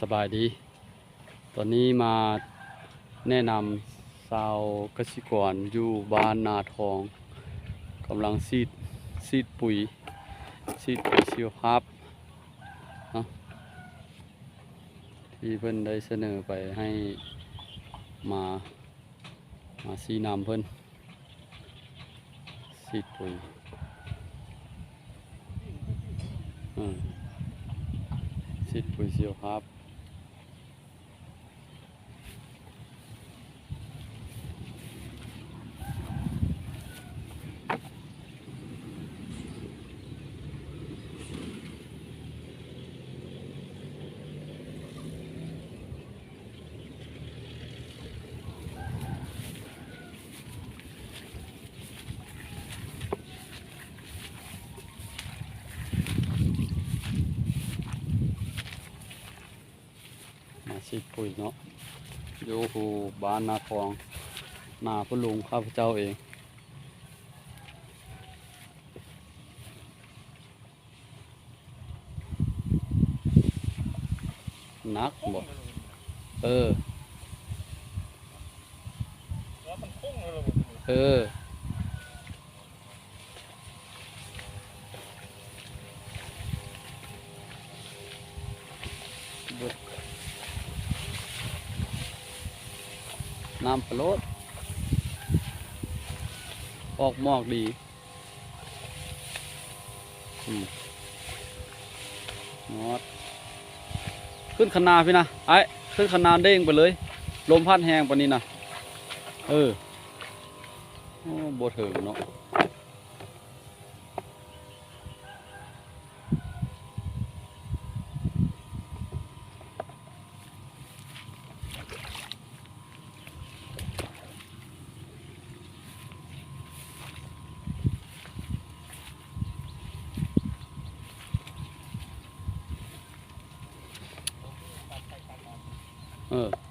ສະບາຍດີ. ຕອນນີ້ມາແນະນຳຊາວກະສິກອນຢູ່ບ້ານນາທອງ ກຳລັງສີດ ສີດປຸຍ ສີດປຸຍຊີວະພາບເນາະ ທີ່ເພິ່ນໄດ້ສະເໜີໄປໃຫ້ມາ ມາຊີ້ນຳເພິ່ນ ສີດປຸຍ ເອີ ສີດປຸຍຊີວະພາບ. ມາສີດປຸຍເນາະ ຢູ່ບ້ານນາທອງ ນາພໍ່ລຸງຂ້າພະເຈົ້າເອງ. ໜັກບໍ່? ເອີ ເອີ ນ້ຳປະໂລດ ອອກໝອກດີ. ອືມ ຮອດ ຂຶ້ນຄັນນາພີ້ນະ ອ້າຍ ຂຶ້ນຄັນນາເດ້ງໄປເລີຍ ລົມພັດແຮງປານນີ້ນະ. ເອີ ໂອ້ ບໍ່ເຖິງເນາະ. ເອີ.